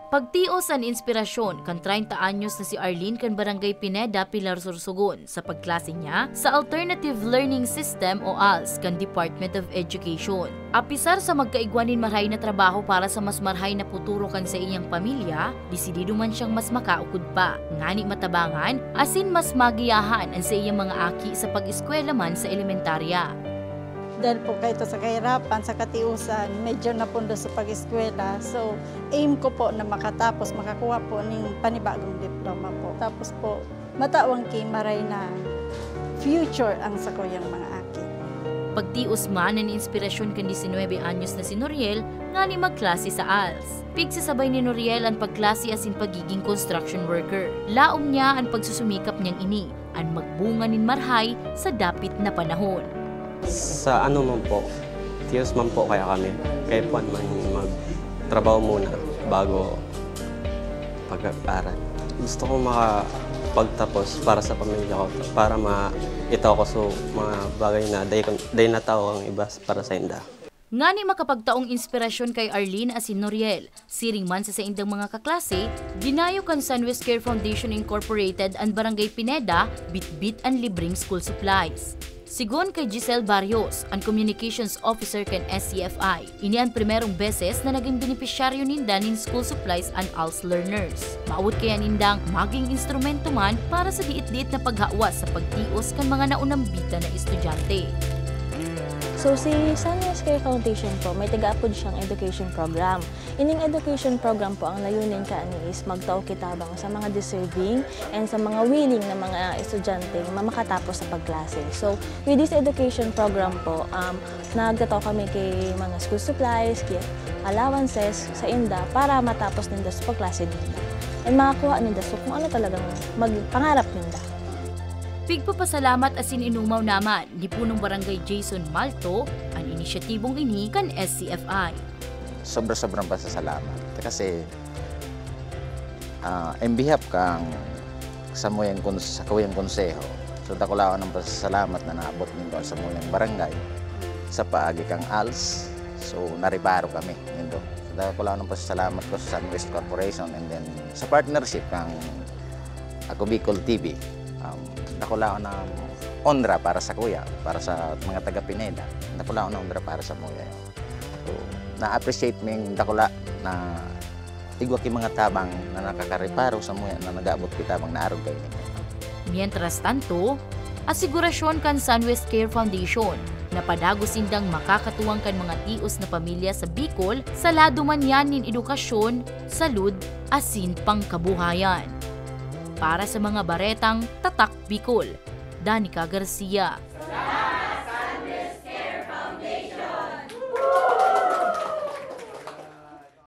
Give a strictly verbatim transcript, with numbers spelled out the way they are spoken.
Pagtios an inspirasyon kan treinta anyos na si Arlene kan Barangay Pineda, Pilar, Sorsogon, sa pagklase niya sa Alternative Learning System o als kan Department of Education. Apisar sa magkaigwa nin marhay na trabaho para sa mas marhay na puturo kan saiyang pamilya, desidido man siyang mas makaukod pa, ngani matabangan asin mas magiyahan an saiyang mga aki sa pag-eskwela man sa elementarya. Dahil po kaito sa kahirapan, sa katiusan, medyo napundo sa pag-eskwela. So, aim ko po na makatapos, makakuha po ning panibagong diploma po. Tapos po, matawan ki maray na future ang sakuyang mga aki. Pagtios man an inspirasyon kan disinwebe anyos na si Noriel ngani magklase sa als. Pigsasabay ni Noriel an pagklase asin pagiging construction worker. Laom niya an pagsusumikap niyang ini, an magbunga nin marhay sa dapit na panahon. Sa ano man po, tiyos man po kaya kami. Kaya po man magtrabaho muna bago pag-aral. Gusto ko makapagtapos para sa pamilya ko, para maitaw ko sa mga bagay na day, day na tao ang iba para sa inda. Ngani makapagtaong inspirasyon kay Arlene asin Noriel, siring man sa saindang mga kaklase, dinayo kan Sunwest Care Foundation Incorporated an Barangay Pineda, bitbit an libreng school supplies. Sigon kay Giselle Barrios, an Communications Officer kan S C F I, ini an primerong beses na naging benepisyaryo ninda nin school supplies an als learners. Maawot kaya nindang maging instrumento man para sa diit-diit na paghawas sa pagtios kan mga naunambitan na estudyante. So si Sunrise Care Foundation po, may taga-apod siyang education program. Ining education program po, ang layunin kaini is magtao kitabang sa mga deserving and sa mga willing na mga estudyante na makatapos sa pagklase. So with this education program po, um, nagtatao kami kay mga school supplies, kay allowances sa inda para matapos ninda sa pagklase ninda. And makakuha ninda so kung ano talagang mag pangarap ninda. Pigpapasalamat asin inumaw naman ni Punong Barangay Jason Malto an inisyatibong ini kan S C F I. Sobra-sobrang pasasalamat kasi uh, in behalf kang samuyang sa kuyang konseho, so dakulaon ang pasasalamat na naabot nindo sa samuyang barangay sa paagi kang als. So nariparo kami nindo. So dakulaon ang pasasalamat ko sa Sunwest Corporation and then sa partnership kang Ako Bicol T V. Um, dakulaon ang onra para sa kuya, para sa mga taga Pineda. Dakulaon na onra para sa muya. So, na-appreciate mi dakula na igwa ki mga tabang na nakakariparo sa muya na nag-aabot ki tabang na arog kaini. Mientras tanto, asigurasyon kan Sunwest Care Foundation na padagos sindang makakatuwang kan mga tios na pamilya sa Bicol sa lado man yan nin edukasyon, salud, asin pangkabuhayan. Para sa mga baretang Tatak Bicol, Danica Garcia.